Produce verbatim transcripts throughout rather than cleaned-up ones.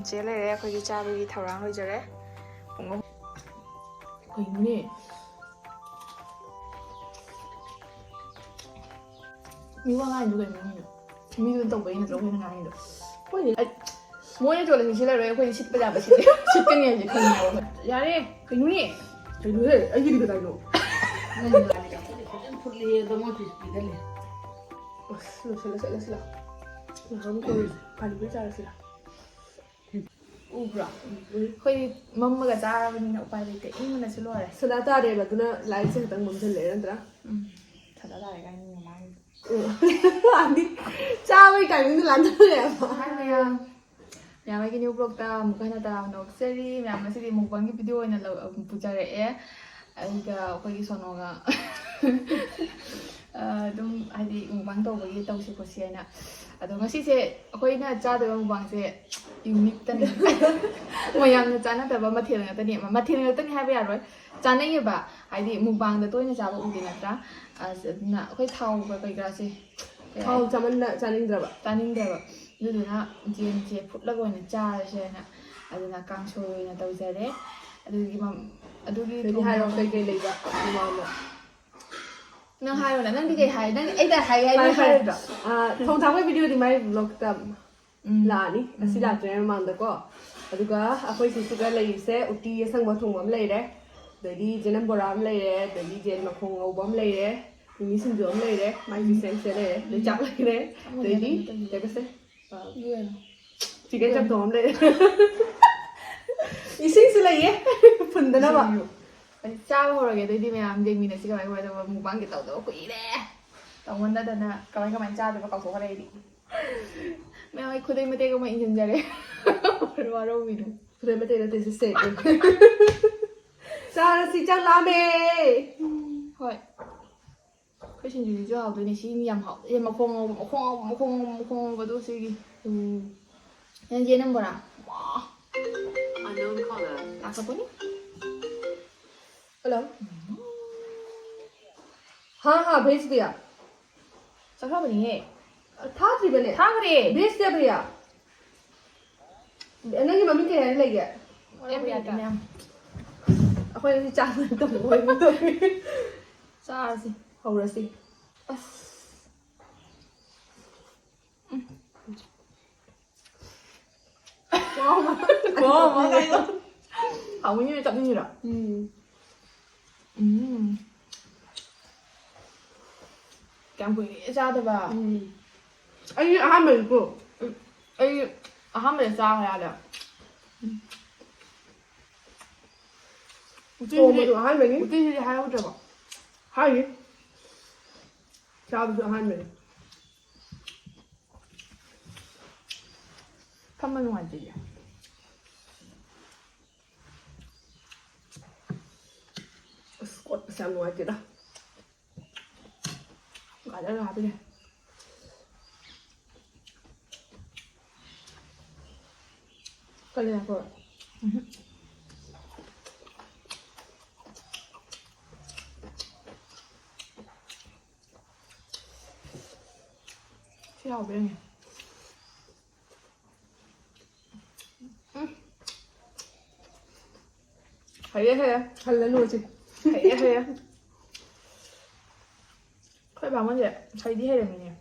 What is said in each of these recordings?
ꯆꯦ ꯂꯩꯔꯦ, ꯑꯩꯈꯣꯏꯒꯤ ꯆꯥꯕꯒꯤ ꯊꯧꯔꯥꯡ ꯂꯣꯏꯖꯔꯦ꯫ ꯄꯨꯡ ꯑꯍꯨꯝ꯫ ꯀꯩꯅꯣꯅꯦ? ꯃꯤ ꯋꯥ ꯉꯥꯡꯉꯤꯗꯣ ꯀꯩꯅꯣ ꯃꯤꯅ? ꯃꯤꯗꯨꯅ ꯇꯧꯕꯩ ꯅꯠꯇ꯭ꯔꯣ ꯑꯩꯈꯣꯏꯅ ꯉꯥꯡꯉꯤꯗꯣ? ꯍꯣꯏꯅꯦ꯫ ꯑꯩ, ꯃꯣꯏꯅ ꯆꯣꯠꯂꯁꯨ ꯁꯤꯜꯂꯔꯣꯏ, ꯑꯩꯈꯣꯏꯗꯤ ꯁꯤꯠꯄ ꯌꯥꯕ ꯁꯤꯠꯂꯦ꯫ ꯁꯤꯠꯀꯅꯤ ꯍꯥꯏꯁꯦ ꯈꯪꯉꯦꯕ ꯑꯩꯈꯣꯏ꯫ ꯌꯥꯔꯦ, ꯀꯩꯅꯣꯅꯦ? ꯀꯩꯅꯣꯍꯦ? ꯑꯩꯒꯤꯗꯤ ꯀꯗꯥꯏꯅꯣ? ꯅꯪꯒꯤ ꯋꯥꯅꯤ, ꯀꯥꯡꯁꯣꯏꯗꯤ ꯐꯖꯅ ꯐꯨꯠꯂꯦ, ꯑꯗꯣ ꯃꯣꯏ ꯄꯤꯁ ꯄꯤꯗ ꯂꯩ꯫ ꯑꯁ, ꯂꯣꯏꯁꯤꯜꯂ ꯆꯠꯂꯁꯤꯔ? ꯉꯥꯏꯍꯥꯛ ꯑꯃꯨꯛ ꯇꯧꯔꯁꯤ꯫ ꯄꯥꯅꯤꯄꯨꯔꯤ ꯆꯥꯔꯁꯤꯔ? ꯎꯕ꯭ꯔꯣ? ꯎꯏ꯫ ꯑꯩꯈꯣꯏꯗꯤ ꯃꯝꯃꯒ ꯆꯥꯔꯕꯅꯤꯅ ꯎꯄꯥꯏ ꯂꯩꯇꯦ꯫ ꯏꯪꯕꯅꯁꯨ ꯂꯣꯏꯔꯦ꯫ ꯁꯗꯥ ꯇꯥꯔꯦꯕ, ꯑꯗꯨꯅ ꯂꯥꯏꯠꯁꯦ ꯈꯤꯇꯪ ꯃꯝꯁꯤꯜꯂꯦ ꯅꯠꯇ꯭ꯔꯥ? ꯎꯝ꯫ ꯁꯗꯥ ꯇꯥꯔꯦ ꯀꯥꯏꯅ ꯃꯃꯥꯡꯒꯤ꯫ ꯎꯝ꯫ ꯑꯗꯤ ꯆꯥꯕꯒꯤ ꯇꯥꯏꯃꯤꯡꯗꯣ ꯂꯥꯟꯊꯣꯛꯑꯦꯕ꯫ ꯍꯥꯏ ꯃꯌꯥꯝ꯫ ꯃꯌꯥꯝ ꯑꯩꯒꯤ new vlogꯇ ꯑꯃꯨꯛꯀ ꯍꯟꯅ ꯇꯔꯥꯝꯅ ꯑꯣꯛꯆꯔꯤ꯫ ꯃꯌꯥꯝ ꯉꯁꯤꯗꯤ mukbangꯒꯤ video ꯑꯣꯏꯅ ꯂꯧ-, ꯄꯨꯖꯔꯛꯑꯦ꯫ ꯑꯩꯒ ꯑꯩꯈꯣꯏꯒꯤ ꯁꯣꯅꯣꯒ ꯑꯗꯨꯝ ꯍꯥꯏꯗꯤ mukbang ꯇꯧꯕꯒꯤ ꯇꯧꯁꯤ ꯈꯣꯠꯁꯤ ꯍꯥꯏꯅ꯫ ꯑꯗꯣ ꯉꯁꯤꯁꯦ ꯑꯩꯈꯣꯏꯅ ꯆꯥꯗꯣꯏꯕ mukbangꯁꯦ uniqueꯇꯅꯤ꯫ ꯃꯌꯥꯝꯅ ꯆꯥꯅꯗꯕ ꯃꯊꯦꯜ ꯉꯥꯛꯇꯅꯦꯕ꯫ ꯃꯊꯦꯜ ꯉꯥꯛꯇꯅꯤ ꯍꯥꯏꯕ ꯌꯥꯔꯣꯏ꯫ ꯆꯥꯅꯩꯌꯦꯕ꯫ ꯍꯥꯏꯗꯤ mukbangꯗ ꯇꯣꯏꯅ ꯆꯥꯕ ꯎꯗꯦ ꯅꯠꯇ꯭ꯔꯥ? ꯑꯁ, ꯑꯗꯨꯅ ꯑꯩꯈꯣꯏ ꯊꯥꯎꯒ ꯀꯩꯀꯥꯁꯦ ꯀꯩ ꯊꯥꯎ ꯍꯥꯏ? ꯆꯥꯃꯟꯅ ꯆꯥꯅꯤꯡꯗ꯭ꯔꯕ? ꯆꯥꯅꯤꯡꯗ꯭ꯔꯕ꯫ ꯑꯗꯨꯗꯨꯅ ꯌꯦꯟꯁꯦ ꯐꯨꯠꯂꯒ ꯑꯣꯏꯅ ꯆꯥꯔꯁꯦ ꯍꯥꯏꯅ꯫ ꯑꯗꯨꯅ ꯀꯥꯡꯁꯣꯏ ꯑꯣꯏꯅ ꯇꯧꯖꯔꯦ꯫ ꯑꯗꯨꯒꯤ ꯃꯝ-, ꯑꯗꯨꯒꯤ ꯑꯗꯨꯗꯤ ꯊꯣꯡꯕ ꯍꯥꯏꯔꯣ, ꯊꯣꯡ-, ꯀꯩꯀꯩ ꯂꯩꯕ ꯃꯃꯥꯡꯗ? ꯅꯪ ꯍꯥꯏꯔꯣꯅ, ꯅꯪꯗꯤ ꯀꯩ ꯍꯥꯏ? ꯅꯪ ꯑꯩꯅ ꯍꯥꯏ ꯍꯥꯏ, ꯐꯔꯦ, ꯅꯪ ꯐꯔꯦ꯫ ꯍꯥꯏꯔꯣꯏꯗ꯭ꯔꯣ? ꯑꯥ, ꯊꯣꯡ ꯊꯥꯛꯄꯒꯤ videoꯗꯤ ꯃꯥꯏ vlogꯇ ꯎꯝ꯫ ꯂꯥꯛꯑꯅꯤ꯫ ꯑꯁꯤ ꯎꯝ꯫ ꯂꯥꯛꯇ꯭ꯔꯤꯉꯩ ꯃꯃꯥꯡꯗꯀꯣ꯫ ꯑꯗꯨꯒ ꯑꯩꯈꯣꯏ ꯁꯤꯁꯤꯒ ꯂꯩꯔꯤꯁꯦ ꯎꯇꯤ ꯑꯁꯪꯕ ꯊꯣꯡꯕ ꯑꯃ ꯂꯩꯔꯦ, ꯑꯗꯩꯗꯤ ꯌꯦꯅꯝ ꯕꯣꯔꯥ ꯑꯃ ꯂꯩꯔꯦ, ꯑꯗꯩꯗꯤ ꯌꯦꯟ ꯃꯈꯣꯡ ꯉꯧꯕ ꯑꯃ ꯂꯩꯔꯦ, ꯃꯤꯃꯤ ꯁꯤꯡꯖꯨ ꯑꯃ ꯂꯩꯔꯦ, ꯃꯥꯏ ꯎꯝ꯫ ꯄꯤꯁꯦꯝꯁꯦ ꯂꯩꯔꯦ, ꯑꯗꯩ ꯎꯝ꯫ ꯆꯥꯛ ꯂꯩꯔꯦ, ꯑꯃꯨꯛ ꯑꯗꯩꯗꯤ ꯌꯦꯟ ꯑꯃꯨꯛ ꯇꯧꯁꯤꯜꯂꯦ꯫ ꯀꯩꯕꯁꯦ? ꯌꯦꯟ꯫ ꯆꯤꯀꯟ ꯆꯝꯊꯣꯡ ꯑꯃ ꯂꯩꯔꯦ꯫ ꯏꯁꯤꯡꯁꯨ ꯂꯩꯌꯦ꯫ ꯐꯨꯟꯗꯅꯕ꯫ ꯏꯁꯤꯡꯁꯨ꯫ ꯑꯩ ꯆꯥꯕ ꯍꯧꯔꯒꯦ, ꯑꯗꯩꯗꯤ ꯃꯌꯥꯝ ꯌꯦꯡꯃꯤꯟꯅꯁꯤ ꯀꯃꯥꯏ ꯀꯃꯥꯏ ꯇꯧꯕ꯫ Mukbangꯒꯤ ꯇꯧꯗꯕ ꯀꯨꯏꯔꯦ꯫ ꯇꯧꯃꯟꯗꯗꯅ ꯀꯃꯥꯏ ꯀꯃꯥꯏ ꯆꯥꯗꯣꯏꯕ ꯀꯥꯎꯊꯣꯛꯈ꯭ꯔꯦ ꯑꯩꯗꯤ꯫ ꯃꯌꯥꯝ ꯑꯩ ꯈꯨꯗꯩ ꯃꯇꯦꯛ ꯑꯃ ꯏꯟꯁꯤꯟꯖꯔꯦ꯫ ꯋꯥꯔꯧꯕꯤꯅꯨ꯫ ꯈꯨꯗꯩ ꯃꯇꯦꯛ ꯅꯠꯇꯦ, ꯁꯤ ꯁꯦꯠꯅꯤ꯫ ꯆꯥꯔꯁꯤ, ꯆꯥꯛ ꯂꯥꯝꯃꯦ꯫ ꯍꯣꯏ꯫ ꯑꯩꯈꯣꯏ ꯁꯤꯡꯖꯨꯁꯤꯁꯨ ꯍꯥꯎꯗꯣꯏꯅꯦ꯫ ꯁꯤ ꯌꯥꯝ ꯍꯥꯎ-, ꯑꯦ, ꯃꯈꯣꯡ ꯉꯧꯕ, ꯃꯈꯣꯡ ꯉꯧꯕ, ꯃꯈꯣꯡ ꯉꯧꯕ, ꯃꯈꯣꯡ ꯉꯧꯕꯗꯣ ꯁꯤꯒꯤ꯫ ꯎꯝ꯫ ꯅꯪ ꯌꯦꯟ ꯅꯝꯕꯔꯥ? ꯋꯥ꯫ Unknown caller꯫ ꯂꯥꯛꯈ꯭ꯔꯕꯅꯤ? Hello. हाँ, हाँ, भेज दिया। ꯆꯠꯈ꯭ꯔꯕꯅꯤꯍꯦ꯫ ꯊꯥꯗ꯭ꯔꯤꯕꯅꯦ? ꯊꯥꯈ꯭ꯔꯦ꯫ भेज दिया भैया। ꯅꯪꯒꯤ ꯃꯃꯤꯡ ꯀꯩ ꯍꯥꯏꯅ ꯂꯩꯒꯦ? ꯑꯩꯈꯣꯏ ꯉꯁꯤ ꯆꯥꯛ ꯃꯇꯝ ꯑꯣꯏꯕ ꯇꯧꯋꯤ꯫ ꯆꯥꯔꯁꯤ꯫ ꯍꯧꯔꯁꯤ꯫ ꯑꯁ꯫ ꯍꯥꯎꯅꯤ ꯀꯞꯅꯤꯡꯉꯤꯔꯣ? ꯎꯝ꯫ ꯎꯝ꯫ ꯀꯌꯥꯝ ꯀꯨꯏꯔꯦ ꯆꯥꯗꯕ꯫ ꯎꯝ꯫ ꯑꯩ ꯑꯍꯥꯟꯕꯅꯤꯀꯣ꯫ ꯎꯝ꯫ ꯑꯩ ꯑꯍꯥꯟꯕꯗ ꯆꯥꯕ ꯌꯥꯗꯦ꯫ ꯎꯝ꯫ ꯎꯇꯤꯁꯤꯗꯤ, ꯊꯣꯡꯕꯁꯨ ꯑꯍꯥꯟꯕꯅꯤ꯫ ꯎꯇꯤꯁꯤꯗꯤ ꯍꯥꯏꯍꯧꯗ꯭ꯔꯕꯣ? ꯍꯥꯏꯔꯤ꯫ ꯆꯥꯕꯁꯨ ꯑꯍꯥꯟꯕꯅꯤ꯫ ꯐꯝꯕ ꯅꯨꯡꯉꯥꯏꯇꯦꯌꯦ꯫ ꯑꯁ, ꯀꯣꯠꯄꯁꯦ ꯌꯥꯝ ꯅꯨꯡꯉꯥꯏꯇꯦꯗ꯫ ꯒꯥꯖꯔꯒ ꯍꯥꯞꯄꯤꯅꯦ꯫ ꯀꯜꯂꯦ ꯌꯥꯝ ꯀꯣꯠꯂꯦ꯫ ꯎꯝꯍꯨꯝ꯫ ꯁꯤ ꯍꯥꯎꯕ ꯌꯦꯡꯉꯦ꯫ ꯎꯝ꯫ ꯍꯩꯌꯦ, ꯍꯩꯌꯦ꯫ ꯍꯜꯂꯅꯨ ꯑꯁꯤ꯫ ꯍꯩꯌꯦ, ꯍꯩꯌꯦ꯫ ꯑꯩꯈꯣꯏ ꯕꯥꯃꯣꯟꯁꯦ ꯍꯩꯗꯤ ꯍꯩꯔꯝꯃꯤꯅꯦ꯫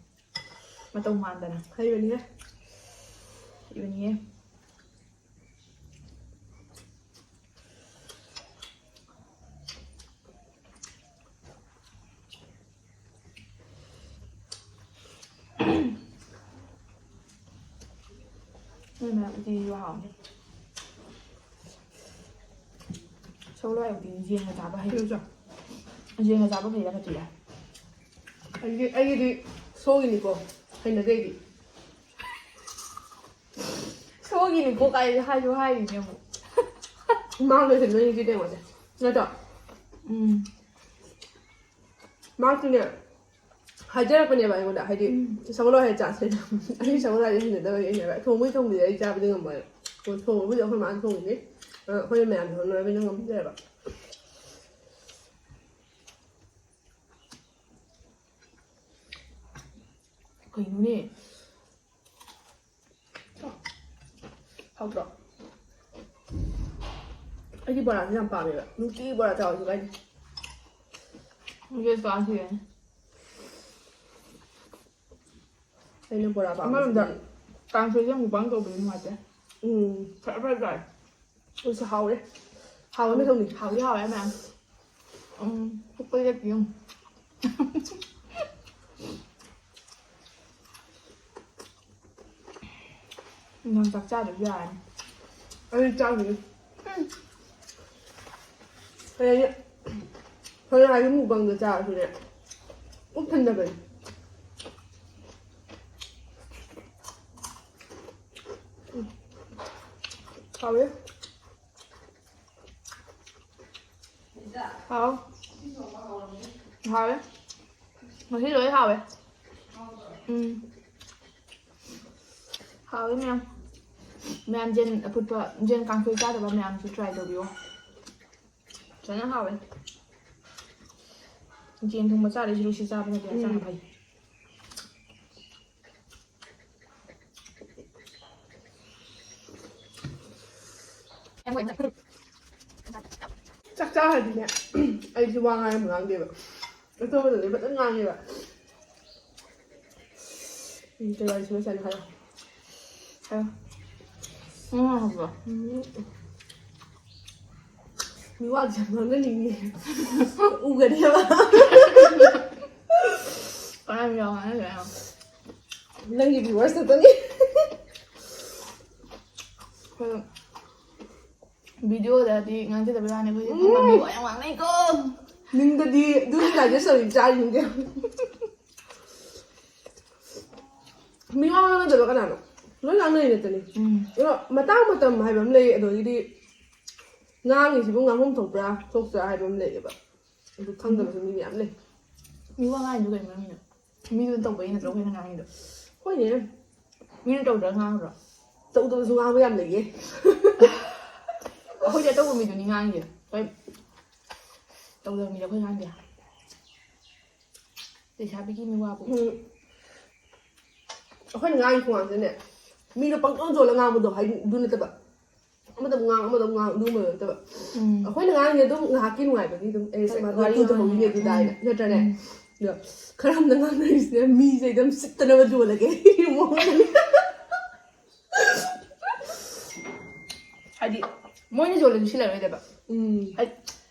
ꯃꯇꯧ ꯃꯥꯟꯗꯅ꯫ ꯍꯩꯕꯅꯤꯍꯦ꯫ ꯍꯩꯕꯅꯤꯍꯦ꯫ ꯅꯣꯏ ꯃꯌꯥꯝ ꯎꯇꯤꯁꯨ ꯍꯥꯎꯅꯤ꯫ ꯁꯒꯣꯜ ꯍꯋꯥꯏ ꯎꯇꯤꯁꯤ ꯌꯦꯟꯒ ꯆꯥꯕ ꯍꯩ-, ꯌꯦꯟꯒ ꯆꯥꯕ ꯐꯩꯗ ꯀꯥꯇꯤꯗ꯫ ꯑꯩꯒꯤ-, ꯑꯩꯒꯤꯗꯤ ꯁꯣꯒꯤꯅꯤꯀꯣ, ꯍꯩꯅꯗꯦ ꯑꯩꯗꯤ꯫ ꯁꯣꯒꯤꯅꯤꯀꯣ ꯀꯥꯏ ꯍꯥꯏꯁꯨ ꯍꯥꯏꯔꯤꯅꯦ ꯑꯃꯨꯛ꯫ ꯃꯥꯡꯗꯣꯏꯁꯦ ꯅꯣꯏꯒꯤꯗꯤ ꯌꯦꯡꯉꯣꯁꯦ, ꯅꯠꯇ꯭ꯔꯣ? ꯎꯝ꯫ ꯃꯥꯁꯨꯅꯦ ꯍꯥꯏꯖꯔꯛꯄꯅꯦꯕ ꯑꯩꯉꯣꯟꯗ, ꯍꯥꯏꯗꯤ, ꯎꯝ꯫ ꯁꯒꯣꯜ ꯍꯋꯥꯏ ꯆꯥꯁꯦꯅ꯫ ꯑꯩ ꯁꯒꯣꯜ ꯍꯋꯥꯏꯁꯦ ꯍꯩꯅꯗꯕꯒꯤ ꯑꯩꯅꯦꯕ꯫ ꯊꯣꯡꯕꯨꯗꯤ ꯊꯣꯡꯕꯤꯔꯦ, ꯑꯩ ꯆꯥꯕꯗꯤ ꯉꯝꯃꯣꯏ꯫ ꯊꯣꯡꯕꯕꯨꯗꯤ ꯑꯩꯈꯣꯏ ꯃꯥꯅ ꯊꯣꯡꯉꯤꯅꯤ꯫ ꯑ, ꯑꯩꯈꯣꯏꯅ ꯃꯌꯥꯝꯅ ꯍꯣꯠꯅꯔꯕꯅꯤꯅ ꯉꯝꯗ꯭ꯔꯦꯕ꯫ ꯀꯩꯅꯣꯅꯦ? ꯍꯥꯎꯇ꯭ꯔꯣ? ꯑꯩꯗꯤ ꯕꯣꯔꯥꯁꯦ ꯌꯥꯝ ꯄꯥꯝꯃꯦꯕ, ꯅꯨꯡꯇꯤꯒꯤ ꯕꯣꯔꯥ ꯆꯥꯎꯁꯨ ꯀꯥꯏꯗꯦ꯫ ꯌꯦꯁ ꯀꯥꯁꯤꯔꯦ꯫ ꯑꯩꯅ ꯕꯣꯔꯥ ꯄꯥꯝꯕꯁꯤꯗꯤ ꯑꯃꯔꯣꯝꯗ ꯀꯥꯡꯁꯣꯏꯁꯦ ꯑꯃꯨꯛ ꯄꯥꯡ ꯇꯧꯕꯗꯤ ꯅꯨꯡꯉꯥꯏꯇꯦ꯫ ꯎꯝ꯫ ꯐꯔ ꯐꯔ ꯇꯥꯏ꯫ ꯑꯗꯨꯁꯨ ꯍꯥꯎꯔꯦ꯫ ꯍꯥꯎꯕ ꯃꯊꯧꯅꯤ꯫ ꯍꯥꯎꯗꯤ ꯍꯥꯎꯋꯦ ꯃꯌꯥꯝ꯫ ꯎꯝ, ꯍꯨꯞꯄ ꯂꯦꯞꯄꯤ ꯌꯦꯡꯉꯨ꯫ ꯅꯪ ꯆꯥꯛ ꯆꯥꯗ꯭ꯔꯁꯨ ꯌꯥꯔꯅꯤ꯫ ꯑꯩ ꯆꯥꯗꯣꯏꯅꯤ꯫ ꯎꯝ꯫ ꯍꯌꯦꯡ ꯍꯌꯦꯡ ꯑꯌꯨꯛ ꯃꯨꯛꯕꯥꯡꯗ ꯆꯥꯔꯁꯨꯅꯦ꯫ ꯄꯨꯛ ꯊꯟꯗꯕꯅꯤ꯫ ꯎꯝ꯫ ꯍꯥꯎꯋꯦ꯫ ꯍꯥꯎ꯫ ꯍꯥꯎꯋꯦ꯫ ꯉꯁꯤ ꯂꯣꯏ ꯍꯥꯎꯋꯦ꯫ ꯎꯝ꯫ ꯍꯥꯎꯋꯦ ꯃꯌꯥꯝ꯫ ꯃꯌꯥꯝ ꯌꯦꯟ ꯑꯐꯨꯠꯄ, ꯌꯦꯟ ꯀꯥꯡꯁꯣꯏ ꯆꯥꯗꯕ ꯃꯌꯥꯝꯁꯨ try ꯇꯧꯕꯤꯌꯣ꯫ ꯐꯖꯅ ꯍꯥꯎꯋꯦ꯫ ꯌꯦꯟ ꯊꯣꯡꯕ ꯆꯥꯗꯣꯏ ꯁꯔꯨꯛ ꯁꯤ ꯆꯥꯕꯅꯗꯤ ꯍꯛꯆꯥꯡ ꯎꯝ꯫ ꯐꯩ꯫ ꯆꯥꯛ ꯆꯥꯈ꯭ꯔꯗꯤꯅꯦ, ꯑꯩꯁꯨ ꯋꯥ ꯉꯥꯡꯕ ꯉꯥꯡꯗꯦꯕ꯫ ꯑꯇꯣꯞꯄꯗꯗꯤ ꯐꯖꯅ ꯉꯥꯡꯉꯦꯕ꯫ ꯎꯝ, ꯀꯩ ꯋꯥꯔꯤ ꯁꯥꯟꯅꯁꯦ ꯍꯥꯏꯅꯣ? ꯍꯥꯏꯔꯣ꯫ ꯎꯝ, ꯍꯥꯏꯕ꯭ꯔꯣ? ꯎꯝ꯫ ꯃꯤꯋꯥꯁꯦ ꯌꯥꯝ ꯉꯥꯡꯅꯅꯤꯡꯉꯦ꯫ ꯎꯒꯅꯦꯕ꯫ ꯀꯅꯥ ꯃꯤꯋꯥ ꯉꯥꯡꯅꯗꯣꯏꯅꯣ? ꯅꯪꯒꯤ viewers ꯈꯛꯇꯅꯤ꯫ ꯑꯩꯈꯣꯏ videoꯗꯗꯤ ꯉꯥꯡꯖꯗꯕꯩ ꯋꯥꯅꯤ, ꯑꯩꯈꯣꯏꯗꯤ ꯎꯝ꯫ ꯃꯤꯋꯥ ꯌꯥꯝ ꯉꯥꯡꯅꯩꯀꯣ꯫ ꯅꯤꯡꯗꯗꯤ ꯑꯗꯨꯒꯤ digest ꯇꯧꯔꯤ ꯆꯥꯔꯤꯅꯤꯗꯤ꯫ ꯃꯤꯋꯥ ꯉꯥꯡꯅꯗꯕ ꯀꯅꯥꯅꯣ? ꯂꯣꯏ ꯉꯥꯡꯅꯔꯤ ꯉꯥꯛꯇꯅꯤ꯫ ꯎꯝ꯫ ꯑꯗꯣ ꯃꯇꯥꯡ ꯃꯇꯝ ꯍꯥꯏꯕ ꯑꯃ ꯂꯩ, ꯑꯗꯒꯤꯗꯤ ꯉꯥꯡꯉꯤꯁꯤꯕꯨ ꯉꯥꯡꯐꯝ ꯊꯣꯛꯄ꯭ꯔꯥ ꯊꯣꯛꯇ꯭ꯔꯥ ꯍꯥꯏꯕ ꯑꯃ ꯂꯩꯌꯦꯕ꯫ ꯑꯗꯨ ꯈꯪꯗꯕꯁꯨ ꯃꯤ ꯃꯌꯥꯝ ꯂꯩ꯫ ꯃꯤꯋꯥ ꯉꯥꯡꯉꯤꯗꯣ ꯀꯩ ꯃꯔꯝꯒꯤꯅꯣ? ꯃꯤꯗꯨꯅ ꯇꯧꯕꯩ ꯅꯠꯇ꯭ꯔꯣ ꯑꯩꯈꯣꯏꯅ ꯉꯥꯡꯉꯤꯗꯣ? ꯍꯣꯏꯅꯦ꯫ ꯃꯤꯅ ꯇꯧꯗ꯭ꯔꯒ ꯉꯥꯡꯕ꯭ꯔꯣ? ꯇꯧꯗꯕꯁꯨ ꯉꯥꯡꯕ ꯌꯥꯝ ꯂꯩꯌꯦ꯫ ꯑꯩꯈꯣꯏꯗꯤ ꯑꯇꯧꯕ ꯃꯤꯗꯨꯅꯤ ꯉꯥꯡꯉꯤꯁꯦ꯫ ꯍꯣꯏ꯫ ꯇꯧꯗꯕ ꯃꯤꯗꯤ ꯑꯩꯈꯣꯏ ꯉꯥꯡꯗꯦ꯫ ꯂꯩꯁꯥꯕꯤꯒꯤ ꯃꯤꯋꯥꯕꯨ꯫ ꯎꯝ꯫ ꯑꯩꯈꯣꯏꯅ ꯉꯥꯡꯉꯤ ꯈꯨꯉꯥꯡꯁꯤꯅꯦ, ꯃꯤꯗꯣ ꯄꯪꯆꯣꯟ ꯆꯣꯜꯂ ꯉꯥꯡꯕꯗꯣ ꯍꯥꯏꯗꯤ ꯑꯗꯨ ꯅꯠꯇꯕ, ꯑꯃꯗ ꯑꯃꯨꯛ ꯉꯥꯡ ꯑꯃꯗ ꯑꯃꯨꯛ ꯉꯥꯡ ꯑꯗꯨꯒꯨꯝꯕ ꯅꯠꯇꯕ꯫ ꯑꯩꯈꯣꯏꯅ ꯉꯥꯡꯉꯤꯁꯦ ꯑꯗꯨꯝ ꯉꯥꯏꯍꯥꯛꯀꯤ ꯅꯨꯡꯉꯥꯏꯕꯒꯤ ꯑꯗꯨꯝ ꯑꯦ ꯁꯤ ꯃꯥ ꯋꯥꯔꯤ ꯇꯨ ꯇꯧꯍꯧꯔꯤꯅꯦ ꯑꯗꯨꯗꯥꯏꯅ ꯅꯠꯇ꯭ꯔꯅꯦ? ꯑꯗꯣ ꯈꯔ ꯑꯃꯅ ꯉꯥꯡꯅꯔꯤꯁꯤꯅ ꯃꯤꯁꯦ ꯑꯗꯨꯝ ꯁꯤꯠꯇꯅꯕ ꯌꯣꯜꯂꯒꯦ ꯃꯑꯣꯡꯗꯅꯤ꯫ ꯍꯥꯏꯗꯤ ꯃꯣꯏꯅ ꯌꯣꯜꯂꯁꯨ ꯁꯤꯠꯂꯔꯣꯏꯗꯕ꯫ ꯎꯝ꯫ ꯍꯥꯏꯗꯤ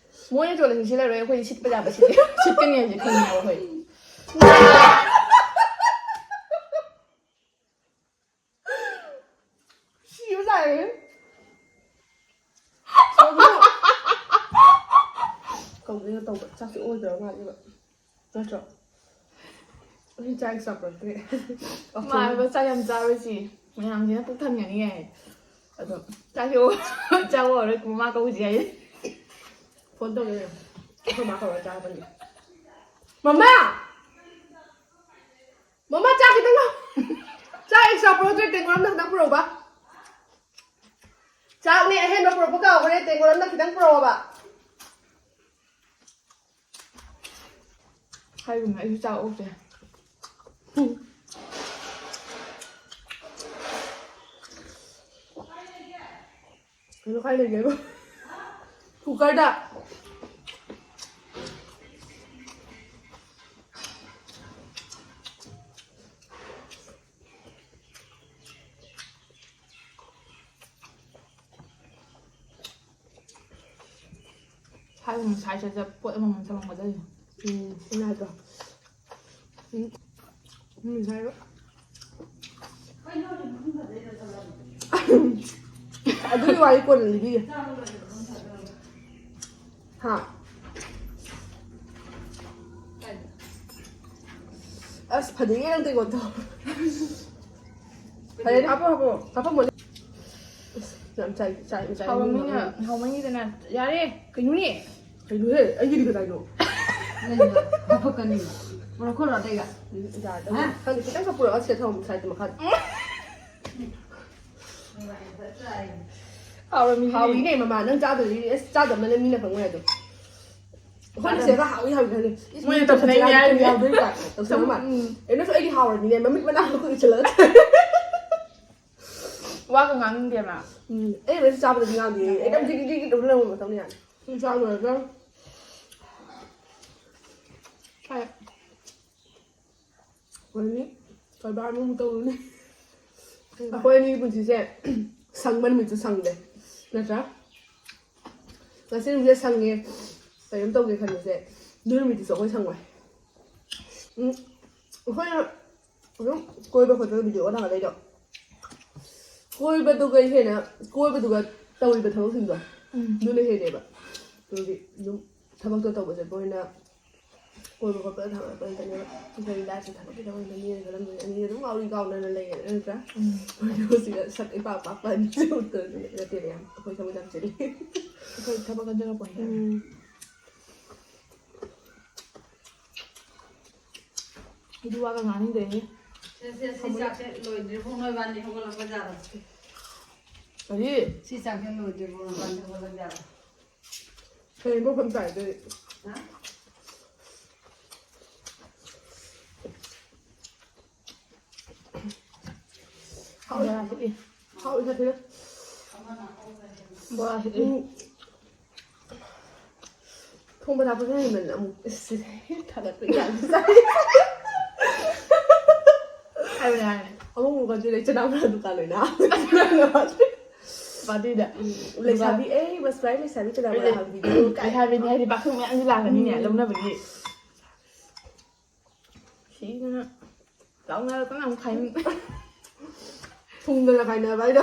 ꯃꯣꯏꯅ ꯌꯣꯜꯂꯁꯨ ꯁꯤꯠꯂꯔꯣꯏ, ꯑꯩꯈꯣꯏꯗꯤ ꯁꯤꯠꯄ ꯌꯥꯕ ꯁꯤꯠꯀꯅꯤ ꯍꯥꯏꯕꯁꯦ ꯈꯪꯉꯦꯕ ꯑꯩꯈꯣꯏ꯫ ꯁꯤꯕ ꯇꯥꯔꯦ꯫ ꯀꯧꯒꯦꯅ ꯇꯧꯕ ꯆꯥꯛꯁꯦ ꯑꯣꯏꯗ꯭ꯔꯕ ꯃꯥꯜꯂꯦꯕ꯫ ꯅꯠꯇ꯭ꯔꯣ? ꯑꯩ ꯆꯥꯛ ꯆꯥꯄ꯭ꯔꯛꯇ꯭ꯔꯦ꯫ ꯃꯥ ꯍꯥꯏꯕ ꯆꯥꯛ ꯌꯥꯝ ꯆꯥꯔꯣꯏꯁꯤ꯫ ꯃꯌꯥꯝꯁꯤꯅ ꯄꯨꯛ ꯊꯟꯒꯅꯤ ꯍꯥꯏ꯫ ꯑꯗꯣ ꯆꯥꯛꯁꯦ ꯑꯣ-, ꯆꯥꯛ ꯑꯣꯏꯔꯣꯏ ꯃꯃꯥ ꯀꯧꯁꯤ ꯍꯥꯏ꯫ ꯐꯣꯟ ꯇꯧꯒꯦ꯫ ꯑꯩꯈꯣꯏ ꯃꯥ ꯀꯧꯔ ꯆꯥꯕꯅꯤ꯫ ꯃꯃꯥ! ꯃꯃꯥ ꯆꯥꯛ ꯈꯤꯇꯪ ꯂꯧ-, ꯆꯥꯛ ꯑꯦꯛꯁꯇ꯭ꯔꯥ ꯄꯨꯔꯛꯇ꯭ꯔꯦ ꯇꯦꯡꯀꯣꯠ ꯑꯝꯗ ꯈꯤꯇꯪ ꯄꯨꯔꯛꯎꯕ꯫ ꯆꯥꯛꯅꯦ ꯑꯍꯦꯟꯕ ꯄꯨꯔꯛꯄ ꯀꯥꯎꯈ꯭ꯔꯦ ꯇꯦꯡꯀꯣꯠ ꯑꯝꯗ ꯈꯤꯇꯪ ꯄꯨꯔꯛꯑꯣꯕ꯫ ꯍꯥꯏꯒꯨꯝꯅ ꯑꯩꯁꯨ ꯆꯥꯛ ꯑꯣꯛꯇꯦ꯫ ꯀꯩꯅꯣ ꯀꯥꯏ ꯂꯩꯒꯦꯕ? ꯀꯨꯀꯔꯗ꯫ ꯍꯥꯏꯕ ꯉꯁꯥꯏ ꯁꯠ ꯁꯠ ꯄꯣꯠ ꯑꯃꯃꯝ ꯊꯝꯃꯝꯒꯗꯧꯅꯤ꯫ ꯎꯝ, ꯏꯃꯥꯗꯣ꯫ ꯎꯝ, ꯎꯝ, ꯉꯁꯥꯏ꯫ ꯑꯗꯨꯒꯤ ꯋꯥꯔꯤ ꯀꯣꯟꯅ ꯂꯤꯕꯤꯒꯦ꯫ ꯍꯥ? ꯑꯁ, ꯐꯖꯩꯌꯦ ꯅꯪ ꯇꯦꯡꯀꯣꯠꯇꯣ꯫ ꯐꯔꯦꯅꯦ, ꯍꯥꯞꯄꯣ, ꯍꯥꯞꯄꯣ꯫ ꯍꯥꯞꯄꯝꯃꯣꯅꯦ꯫ ꯑꯁ, ꯌꯥꯝ ꯆꯥꯏ, ꯆꯥꯏ, ꯆꯥꯏ, ꯍꯥꯎꯃꯟꯒꯤꯅ, ꯍꯥꯎꯃꯟꯒꯤꯗꯅ꯫ ꯌꯥꯔꯦ, ꯀꯩꯅꯣꯅꯦ? ꯀꯩꯅꯣꯍꯦ? ꯑꯩꯒꯤꯗꯤ ꯀꯗꯥꯏꯅꯣ? ꯅꯪꯒꯤꯗꯣ ꯍꯥꯞꯄꯛꯀꯅꯤ꯫ ꯄꯨꯔꯛꯈꯣꯔꯣ ꯑꯇꯩꯒ? ꯌꯥꯔꯦ, ꯍꯥ? ꯈꯪꯗꯦ, ꯈꯤꯇꯪ ꯈꯛ ꯄꯨꯔꯛꯑꯣ, ꯁꯤꯗ ꯊꯝꯃꯣ, ꯁꯥꯏꯗ ꯃꯈꯥꯗ꯫ ꯍꯥꯎꯔꯝꯃꯤꯁꯤꯗꯤ꯫ ꯍꯥꯎꯏꯅꯦ, ꯃꯃꯥ, ꯅꯪ ꯆꯥꯗ꯭ꯔꯗꯤ, ꯑꯁ, ꯆꯥꯗꯕꯅ ꯃꯤꯅ ꯈꯪꯉꯣꯏ ꯑꯗꯣ꯫ ꯑꯩꯈꯣꯏꯅ ꯆꯥꯗꯕ꯫ ꯁꯤꯗ ꯍꯥꯎꯏ, ꯍꯥꯎꯏ ꯈꯪꯉꯦ꯫ ꯏꯁ, ꯃꯣꯏꯅ ꯃꯤꯅ ꯇꯧꯁꯟꯅꯩꯅꯦ ꯆꯠꯁꯤꯔꯥ ꯍꯥꯏꯔꯤꯅꯦ꯫ ꯌꯥꯎꯗꯣꯏ ꯀꯥꯏ ꯇꯧꯁꯟꯅꯕ ꯃꯥꯜꯂꯦ꯫ ꯎꯝ꯫ ꯑꯦ, ꯅꯪꯁꯨ ꯑꯩꯒꯤ ꯍꯥꯎꯔꯅꯤꯅꯦ, ꯃꯃꯤꯠ ꯃꯅꯥ ꯃꯈꯨꯠ ꯎꯏꯁꯜꯂꯒ꯫ ꯋꯥꯒ ꯉꯥꯡꯅꯤꯡꯗꯦꯕ꯫ ꯎꯝ ꯑꯩ ꯃꯁꯤ ꯆꯥꯕꯗꯗꯤ ꯉꯥꯡꯗꯦ꯫ ꯑꯩ ꯑꯗꯨꯝ ꯖꯤꯒꯤ ꯖꯤꯒꯤ ꯇꯧ ꯂꯩꯔꯝꯕ ꯃꯇꯝꯅꯤ ꯌꯥꯅꯤ꯫ ꯁꯤ ꯆꯥ ꯂꯣꯏꯔꯒ ꯍꯣꯏ꯫ ꯑꯣꯏꯔꯅꯤ꯫ ꯀꯔꯕꯥꯔ ꯑꯃꯨꯛ ꯇꯧꯔꯨꯅꯤ꯫ ꯑꯩꯈꯣꯏ ꯑꯅꯤꯒꯤ ꯄꯨꯟꯁꯤꯁꯦ ꯁꯪꯕ ꯅꯨꯃꯤꯠꯁꯨ ꯁꯪꯗꯦ, ꯅꯠꯇ꯭ꯔꯥ? ꯉꯁꯤ ꯅꯨꯃꯤꯠꯁꯦ ꯁꯪꯉꯦ, ꯀꯩꯅꯣꯝ ꯇꯧꯒꯦ ꯈꯟꯕꯁꯦ, ꯑꯗꯨ ꯅꯨꯃꯤꯠꯇꯨꯁꯨ ꯑꯩꯈꯣꯏ ꯁꯪꯉꯣꯏ꯫ ꯎꯝ, ꯑꯩꯈꯣꯏꯅ ꯑꯗꯨꯝ ꯀꯣꯏꯕ ꯈꯣꯠꯄ ꯚꯤꯗꯤꯑꯣ ꯊꯥꯒꯠꯂꯛꯏꯗꯣ, ꯀꯣꯏꯕꯗꯨꯒ ꯍꯦꯟꯅ, ꯀꯣꯏꯕꯗꯨꯒ ꯇꯧꯔꯤꯕ ꯊꯕꯛꯁꯤꯡꯗꯣ, ꯎꯝ꯫ ꯑꯗꯨꯅ ꯍꯦꯜꯂꯦꯕ꯫ ꯑꯗꯨꯒꯤ ꯑꯗꯨꯝ ꯊꯕꯛꯇꯣ ꯇꯧꯕ ꯆꯠꯄ ꯑꯣꯏꯅ ꯀꯣꯏꯕ ꯈꯣꯠꯄ ꯊꯥꯒꯠꯂꯛꯄ ꯅꯠꯇꯅꯦꯕ꯫ ꯑꯩꯈꯣꯏ ꯂꯥꯏꯐꯁꯦ ꯊꯥꯒꯠꯄꯤꯗꯕ ꯑꯣꯏꯅ ꯃꯤꯅ ꯈꯜꯂꯝꯗꯣꯏꯅꯦ꯫ ꯑꯅꯤꯁꯦ ꯑꯗꯨꯝ ꯉꯥꯎꯔꯤ ꯉꯥꯎꯅꯅ ꯂꯩꯌꯦ, ꯅꯠꯇ꯭ꯔꯥ? ꯎꯝ꯫ ꯑꯩꯈꯣꯏ ꯁꯤꯗ ꯁꯛ ꯏꯄꯥꯛ ꯄꯥꯛꯄ ꯑꯅꯤꯁꯦ ꯎꯠꯇꯅ ꯅꯠꯇꯦꯕ, ꯌꯥꯝ ꯑꯩꯈꯣꯏ ꯊꯕꯛ ꯌꯥꯝ ꯆꯤꯜꯂꯤ꯫ ꯑꯩꯈꯣꯏ ꯊꯕꯛ ꯀꯟꯖꯔꯛꯄꯅꯦ꯫ ꯎꯝ꯫ ꯑꯩꯗꯤ ꯋꯥꯒ ꯉꯥꯡꯅꯤꯡꯗ꯭ꯔꯦꯍꯦ꯫ ꯁꯦ, ꯁꯦ, ꯁꯤ ꯆꯥꯛꯁꯦ ꯂꯣꯏꯗ꯭ꯔꯤꯕꯣ ꯅꯣꯏꯕꯥꯅꯤ ꯍꯧꯒꯠꯂꯛꯄ ꯖꯥꯠꯂꯣ? ꯀꯔꯤ? ꯁꯤ ꯆꯥꯛꯁꯦ ꯂꯣꯏꯗ꯭ꯔꯤꯕꯣ ꯅꯣꯏꯕꯥꯅꯤ ꯍꯧꯒꯠꯂꯛꯄ ꯖꯥꯠꯂꯣ? ꯀꯔꯤ ꯃꯐꯝ ꯇꯥꯏꯗꯣꯏ? ꯍꯥ? ꯕꯣꯔꯥ ꯍꯦꯛꯏ꯫ ꯍꯥꯎꯏ ꯁꯥꯊꯤꯅ꯫ ꯕꯣꯔꯥ ꯍꯦꯛꯏ꯫ ꯎꯝ꯫ ꯊꯣꯡꯕ ꯊꯥꯛꯄꯁꯨ ꯍꯩꯃꯟꯅ ꯑꯃꯨꯛ ꯏꯁ ꯊꯥꯒꯠꯄ ꯌꯥꯝ ꯆꯥꯏ꯫ ꯍꯥꯏꯕꯅꯦ, ꯍꯥꯏꯕꯅꯦ꯫ ꯑꯃꯨꯛ ꯑꯃꯨꯛ ꯀꯟꯁꯨ ꯂꯩ ꯆꯅꯥ ꯕꯣꯔꯥ ꯗꯨꯀꯥꯟ ꯑꯣꯏꯅ꯫ ꯄꯥꯔꯇꯤꯗ꯫ ꯂꯩꯁꯥꯕꯤ ꯑꯩ ꯃꯁꯄ꯭ꯔꯥꯏ ꯂꯩꯁꯥꯕꯤ ꯆꯅꯥ ꯕꯣꯔꯥ ꯍꯥꯡꯕꯤꯗꯨ ꯀꯥꯏ꯫ ꯂꯩꯁꯥꯕꯤꯅꯤ ꯍꯥꯏꯗꯤ ꯄꯥꯈꯪ ꯃꯌꯥꯝꯁꯨ ꯂꯥꯛꯀꯅꯤꯅꯦ, ꯎꯝ꯫ ꯂꯧꯅꯕꯒꯤ꯫ ꯁꯤꯗꯅ ꯂꯥꯎꯅꯔꯛꯇꯅ ꯑꯃꯨꯛ ꯈꯥꯏꯅꯤꯡ꯫ ꯊꯨꯡꯗꯅ ꯈꯥꯏꯅꯕ ꯍꯥꯏꯗꯣ꯫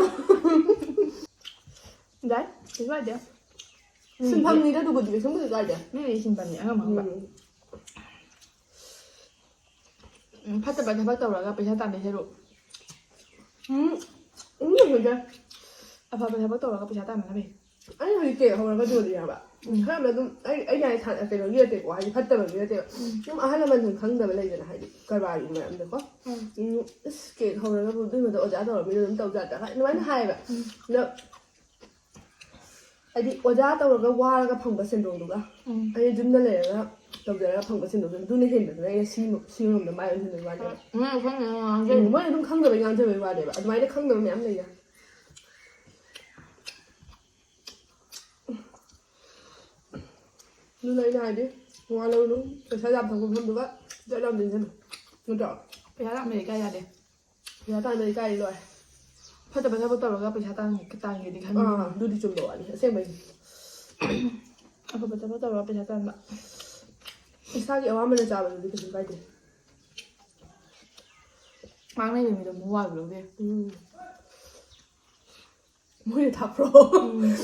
ꯌꯥꯏ, ꯀꯩꯁꯨ ꯀꯥꯏꯗꯦ꯫ ꯁꯤꯟꯐꯝꯅꯤꯗ ꯑꯗꯨꯕꯨꯗꯤ ꯀꯩꯁꯨꯝꯕꯨꯗꯤ ꯀꯥꯏꯗꯦ꯫ ꯃꯤꯒꯤ ꯁꯤꯟꯐꯝꯅꯤ ꯑꯉꯝ ꯑꯉꯝꯕ꯫ ꯎꯝ꯫ ꯎꯝ, ꯐꯠꯇꯕ ꯊꯕꯛ ꯇꯧꯔꯒ ꯄꯩꯁꯥ ꯇꯥꯟꯕ ꯁꯔꯨꯛ꯫ ꯎꯝ꯫ ꯎꯝ, ꯐꯖ꯫ ꯑꯐꯕ ꯊꯕꯛ ꯇꯧꯔꯒ ꯄꯩꯁꯥ ꯇꯥꯟꯕꯅ ꯐꯩ꯫ ꯑꯩ ꯍꯧꯖꯤꯛ ꯀꯦꯛ ꯍꯧꯔꯒ ꯌꯣꯜꯂꯤꯅꯦꯕ꯫ ꯎꯝ꯫ ꯈꯔ ꯑꯃ ꯑꯗꯨꯝ ꯑꯩ, ꯑꯩ ꯌꯥꯏ ꯊꯥ-, ꯀꯩꯅꯣꯒꯤ ꯅꯠꯇꯦꯀꯣ, ꯍꯥꯏꯗꯤ ꯐꯠꯇꯕꯒꯤ ꯅꯠꯇꯦꯕ꯫ ꯎꯝ꯫ ꯁꯨꯝ ꯑꯍꯜ ꯂꯃꯟ ꯁꯨꯝ ꯈꯪꯗꯕ ꯂꯩꯗꯅ, ꯍꯥꯏꯗꯤ ꯀꯔꯕꯥꯔꯒꯤ ꯃꯔꯝꯗꯀꯣ꯫ ꯎꯝ꯫ ꯎꯝ, ꯑꯁ, ꯀꯦꯛ ꯍꯧꯔꯒꯕꯨ ꯑꯗꯨꯏ ꯃꯊꯛ ꯑꯣꯖꯥ ꯇꯧꯔꯝꯃꯤꯗꯣ ꯑꯗꯨꯝ ꯇꯧ ꯌꯥꯗ꯭ꯔꯥ? ꯑꯗꯨꯃꯥꯏꯅ ꯍꯥꯏꯌꯦꯕ꯫ ꯎꯝ꯫ ꯑꯗꯣ ꯍꯥꯏꯗꯤ ꯑꯣꯖꯥ ꯇꯧꯔꯒ ꯋꯥꯔꯒ ꯐꯪꯕ ꯁꯦꯟꯗꯣꯡꯗꯨꯒ ꯎꯝ꯫ ꯑꯩ ꯌꯨꯝꯗ ꯂꯩꯔꯒ ꯇꯧꯖꯔꯒ ꯐꯪꯕ ꯁꯦꯟꯗꯣꯡꯗꯨꯅ ꯑꯗꯨꯅ ꯍꯦꯟꯕꯗꯨꯅ ꯑꯩꯅ ꯁꯤ, ꯁꯤꯔꯣꯝꯗ ꯃꯥꯏ ꯑꯣꯟꯁꯤꯟꯕꯒꯤ ꯋꯥꯅꯦꯕ꯫ ꯎꯝ, ꯈꯪꯗꯦ, ꯅꯪ ꯎꯝ, ꯉꯥꯡꯖꯩꯗꯣ꯫ ꯃꯣꯏꯅ ꯑꯗꯨꯝ ꯈꯪꯗꯕꯩ ꯉꯥꯡꯖꯕꯩ ꯋꯥꯅꯦꯕ꯫ ꯑꯗꯨꯃꯥꯏꯅ ꯈꯪꯗꯕ ꯃꯌꯥꯝ ꯂꯩꯅ꯫ ꯑꯗꯨꯅ ꯑꯩꯅ ꯍꯥꯏꯗꯤ, ꯋꯥ ꯂꯧꯅꯨ, ꯄꯩꯁꯥ ꯌꯥꯝ ꯊꯣꯛꯄ ꯃꯐꯝꯗꯨꯒ ꯆꯠꯂꯝꯗꯤ ꯁꯅꯨ, ꯅꯠꯇ꯭ꯔꯣ? ꯄꯩꯁꯥ ꯇꯥꯟꯕꯗꯤ ꯀꯥꯏ ꯌꯥꯗꯦ꯫ ꯄꯩꯁꯥ ꯇꯥꯟꯕꯗꯤ ꯀꯥꯏ ꯂꯣꯏꯔꯦ꯫ ꯐꯠꯇꯕ ꯊꯕꯛ ꯇꯧꯔꯒ ꯄꯩꯁꯥ ꯇꯥꯟ-, ꯇꯥꯟꯒꯦꯗꯤ ꯈꯟꯕ꯫ ꯑꯥ, ꯑꯗꯨꯗꯤ ꯆꯨꯝꯕ ꯋꯥꯅꯤ, ꯑꯁꯦꯡꯕꯩ꯫ ꯑꯐꯕ ꯊꯕꯛ ꯇꯧꯔꯒ ꯄꯩꯁꯥ ꯇꯥꯟꯕ꯫ ꯏꯁꯥꯒꯤ ꯑꯋꯥꯃꯟꯅ ꯆꯥꯕꯗꯨꯗꯤ ꯀꯩꯁꯨ ꯀꯥꯏꯗꯦ꯫ ꯉꯥꯡꯅꯕ ꯃꯤꯗꯣ ꯑꯃꯨꯛ ꯋꯥꯕ ꯂꯧꯗꯦ꯫ ꯎꯝ꯫ ꯃꯣꯏꯅ ꯊꯥꯛꯄ꯭ꯔꯣ? ꯎꯝ꯫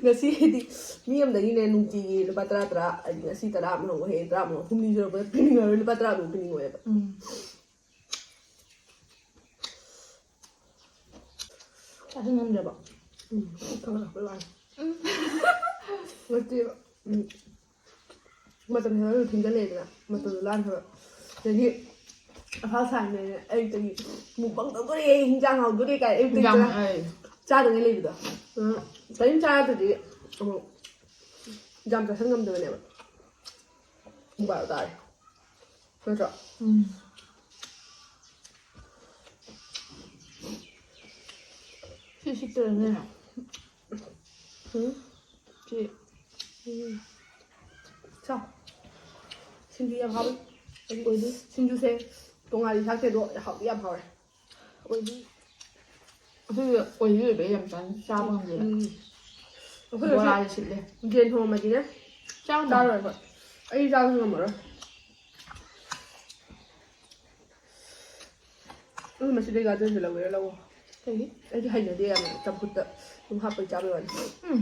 ꯉꯁꯤ ꯍꯥꯏꯗꯤ ꯃꯤ ꯑꯃꯗꯒꯤꯅꯦ ꯅꯨꯡꯇꯤꯒꯤ ꯂꯨꯄꯥ ꯇꯔꯥ ꯇꯔꯥ, ꯍꯥꯏꯗꯤ ꯉꯁꯤ ꯇꯔꯥ ꯑꯃ ꯍꯧꯕ, ꯍꯌꯦꯡ ꯇꯔꯥ ꯑꯃ ꯍꯧꯕ, ꯍꯨꯝꯅꯤ ꯁꯨꯔꯛꯄꯗ ꯄꯤꯅꯤꯡꯉꯔꯣꯏ, ꯂꯨꯄꯥ ꯇꯔꯥ ꯑꯗꯨꯝ ꯄꯤꯅꯤꯡꯉꯣꯏꯕ꯫ ꯎꯝ꯫ ꯆꯥꯁꯤꯟ ꯉꯝꯗ꯭ꯔꯕꯣ? ꯎꯝ, ꯄꯨꯛ ꯊꯟꯒꯠꯂꯛꯄꯩ ꯋꯥꯅꯤ꯫ ꯎꯝ꯫ ꯅꯠꯇꯦꯕ꯫ ꯎꯝ꯫ ꯃꯇꯝ ꯍꯦꯜꯂꯒ ꯊꯦꯡꯖꯤꯜꯂꯛꯑꯦꯗꯅ, ꯃꯇꯝꯗꯣ ꯂꯥꯟꯈ꯭ꯔꯕ꯫ ꯑꯗꯒꯤ ꯑꯐꯥ ꯁꯥꯏꯅꯦ, ꯑꯌꯨꯛꯇꯒꯤ "ꯃꯨꯛꯕꯥꯡ ꯇꯧꯗꯣꯔꯦ, ꯍꯤꯟꯖꯥꯡ ꯍꯥꯎꯗꯣꯔꯦ" ꯀꯥꯏ ꯑꯌꯨꯛꯇꯒꯤ ꯌꯥꯝ, ꯆꯔꯥ ꯑꯩ ꯆꯥꯗꯉꯩ ꯂꯩꯕꯗꯣ꯫ ꯎꯝ, ꯀꯔꯤꯝ ꯆꯥꯗ꯭ꯔꯗꯤ ꯑꯃꯨꯛ ꯌꯥꯝ ꯆꯥꯁꯟ ꯉꯝꯗꯕꯅꯦꯕ꯫ ꯄꯨꯡ ꯕꯥꯔꯣ ꯇꯥꯔꯦ꯫ ꯅꯠꯇ꯭ꯔꯣ? ꯎꯝ꯫ ꯁꯤ ꯁꯤꯠꯇ꯭ꯔꯅꯦ꯫ ꯎꯝ? ꯁꯤ꯫ ꯎꯝ꯫ ꯆꯥꯎ꯫ ꯁꯤꯡꯖꯨ ꯌꯥꯝ ꯍꯥꯎꯋꯤ꯫ ꯑꯩꯗꯤ ꯑꯣꯏꯗꯣꯏ꯫ ꯁꯤꯡꯖꯨꯁꯦ ꯇꯣꯉꯥꯟꯗꯤ ꯊꯥꯛꯇꯦ, ꯑꯗꯣ ꯍꯥꯎꯗꯤ ꯌꯥꯝ ꯍꯥꯎꯋꯦ꯫ ꯑꯣꯏꯗꯤ꯫ ꯑꯩꯈꯣꯏꯒꯤ ꯑꯣꯏꯗꯤ ꯑꯣꯏꯕ ꯌꯥꯝ ꯆꯥꯅꯤꯡ-, ꯆꯥꯕ ꯉꯝꯗꯦꯕ꯫ ꯎꯝ꯫ ꯑꯩꯈꯣꯏ ꯕꯣꯔꯥꯁꯦ ꯉꯁꯤ ꯁꯤꯠꯂꯦ꯫ ꯌꯦꯟ ꯊꯣꯡꯉꯝꯃꯗꯤꯅꯦ, ꯆꯥꯕ ꯉꯝꯗꯦ꯫ ꯆꯥꯔꯣꯏ ꯑꯩꯈꯣꯏ꯫ ꯑꯩ ꯆꯥꯕꯁꯨ ꯉꯝꯃꯔꯣꯏ꯫ ꯎꯝ, ꯃꯁꯤꯗꯩ ꯒꯥꯖꯔꯁꯦ ꯂꯧꯒꯦꯔꯥ ꯂꯧꯑꯣ꯫ ꯀꯩꯒꯤ? ꯑꯩꯗꯤ ꯍꯩꯅꯗꯦ ꯌꯥꯝꯅ, ꯆꯝꯐꯨꯠꯇ ꯑꯗꯨꯝ ꯍꯥꯞꯄꯒꯤ ꯆꯥꯕꯩ ꯋꯥꯅꯤ꯫ ꯎꯝ꯫